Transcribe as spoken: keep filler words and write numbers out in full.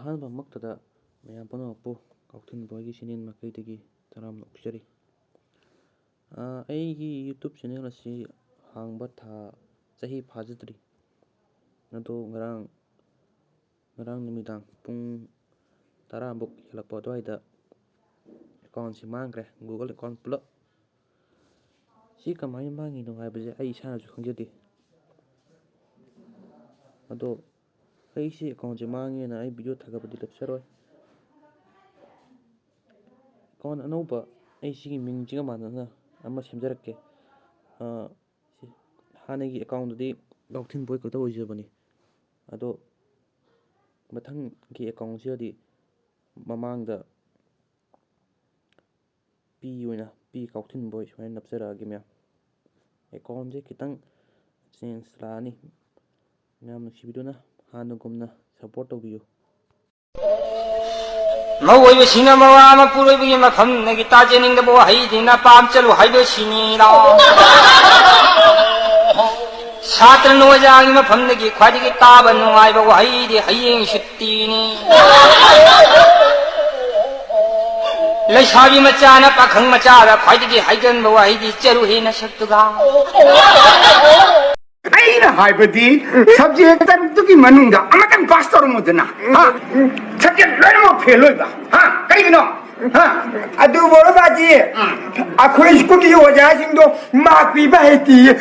ꯑꯍꯥꯟꯕꯃꯛꯇꯗ ꯃꯌꯥꯝ ꯄꯨꯝꯅꯃꯛꯄꯨ ꯀꯥꯎꯊꯤꯟ ꯕꯣꯏꯒꯤ ꯆꯦꯅꯦꯜ ꯃꯥꯏꯀꯩꯗꯒꯤ ꯇꯔꯥꯝꯅ ꯑꯣꯛꯆꯔꯤ꯫ ꯑ, ꯑꯩꯒꯤ YouTube ꯆꯦꯅꯦꯜ ꯑꯁꯤ ꯍꯥꯡꯕ ꯊꯥ, ꯆꯍꯤ ꯐꯥꯖꯗ꯭ꯔꯤ꯫ ꯑꯗꯣ ꯉꯔꯥꯡ, ꯉꯔꯥꯡ ꯅꯨꯃꯤꯗꯥꯡ ꯄꯨꯡ ꯇꯔꯥꯃꯨꯛ ꯍꯦꯜꯂꯛꯄ ꯑꯗꯨꯋꯥꯏꯗ ꯑꯦꯀꯥꯎꯟꯁꯤ ꯃꯥꯡꯈ꯭ꯔꯦ, Google ꯑꯦꯀꯥꯎꯟ ꯄꯨꯂꯞ꯫ ꯁꯤ ꯀꯃꯥꯏꯅ ꯃꯥꯡꯉꯤꯅꯣ ꯍꯥꯏꯕꯁꯦ ꯑꯩ ꯏꯁꯥꯅꯁꯨ ꯈꯪꯖꯗꯦ꯫ ꯑꯗꯣ ꯑꯩꯁꯤ ꯑꯦꯀꯥꯎꯟꯁꯦ ꯃꯥꯡꯉꯦꯅ ꯑꯩ ꯚꯤꯗꯤꯑꯣ ꯊꯥꯒꯠꯄꯗꯤ ꯂꯦꯞꯆꯔꯣꯏ꯫ ꯑꯦꯀꯥꯎꯟ ꯑꯅꯧꯕ ꯑꯩ ꯁꯤꯒꯤ ꯃꯤꯡꯁꯤꯒ ꯃꯥꯟꯅꯅ ꯑꯃ ꯁꯦꯝꯖꯔꯛꯀꯦ꯫ ꯑ, ꯁꯤ ꯍꯥꯟꯅꯒꯤ ꯑꯦꯀꯥꯎꯟꯗꯨꯗꯤ ꯀꯥꯎꯊꯤꯟ ꯕꯣꯏ ꯈꯛꯇ ꯑꯣꯏꯖꯕꯅꯤ꯫ ꯑꯗꯣ ꯃꯊꯪꯒꯤ ꯑꯦꯀꯥꯎꯟꯁꯤꯗꯗꯤ ꯃꯃꯥꯡꯗ ꯄꯤ ꯑꯣꯏꯅ, ꯄꯤ ꯀꯥꯎꯊꯤꯟ ꯕꯣꯏ ꯁꯨꯃꯥꯏꯅ ꯅꯞꯆꯔꯛꯑꯒꯦ ꯃꯌꯥꯝ꯫ ꯑꯦꯀꯥꯎꯟꯁꯦ ꯈꯤꯇꯪ ꯆꯦꯟꯖ ꯂꯥꯛꯑꯅꯤ꯫ ꯃꯌꯥꯝ ꯅꯨꯡꯁꯤꯕꯤꯗꯨꯅ ꯍꯥꯟꯅꯒꯨꯝꯅ ꯁꯞꯄꯣꯔꯠ ꯇꯧꯕꯤꯌꯨ꯫ ꯃꯧ ꯑꯣꯏꯕꯁꯤꯡꯅ ꯃꯋꯥ ꯃꯄꯨꯔꯣꯏꯕꯒꯤ ꯃꯐꯝꯗꯒꯤ ꯇꯥꯖꯅꯤꯡꯗꯕ ꯋꯥꯍꯩꯗꯤ "ꯅꯄꯥꯝ ꯆꯠꯂꯨ" ꯍꯥꯏꯕꯁꯤꯅꯤ ꯂꯥꯎ꯫ ꯁꯥꯇ꯭ꯔꯅ ꯑꯣꯖꯥꯒꯤ ꯃꯐꯝꯗꯒꯤ ꯈ꯭ꯋꯥꯏꯗꯒꯤ ꯇꯥꯕ ꯅꯨꯡꯉꯥꯏꯕ ꯋꯥꯍꯩꯗꯤ "ꯍꯌꯦꯡ ꯁꯨꯇꯤꯅꯤ"꯫ ꯂꯩꯁꯥꯕꯤ ꯃꯆꯥꯅ ꯄꯥꯈꯪ ꯃꯆꯥꯗ ꯈ꯭ꯋꯥꯏꯗꯒꯤ ꯍꯥꯏꯒꯟꯕ ꯋꯥꯍꯩꯗꯤ "ꯆꯠꯂꯨꯍꯦ ꯅꯁꯛꯇꯨꯒ"꯫ ꯑꯩꯅ ꯍꯥꯏꯕꯗꯤ, ꯁꯕꯖꯦꯛ ꯇꯔꯨꯛꯇꯨꯒꯤ ꯃꯅꯨꯡꯗ ꯑꯃꯇꯪ ꯄꯥꯁ ꯇꯧꯔꯝꯃꯨꯗꯅ, ꯍꯥ? ꯁꯕꯖꯦꯛ ꯂꯣꯏꯅꯃꯛ ꯐꯦꯜ ꯑꯣꯏꯕ, ꯍꯥ? ꯀꯩꯒꯤꯅꯣ? ꯍꯥ? ꯑꯗꯨ ꯕꯣꯔꯣꯕꯥꯖꯤ, ꯑꯩꯈꯣꯏ ꯁ꯭ꯀꯨꯜꯒꯤ ꯑꯣꯖꯥꯁꯤꯡꯗꯣ ꯃꯥꯔꯛ ꯄꯤꯕ ꯍꯩꯇꯤꯌꯦ꯫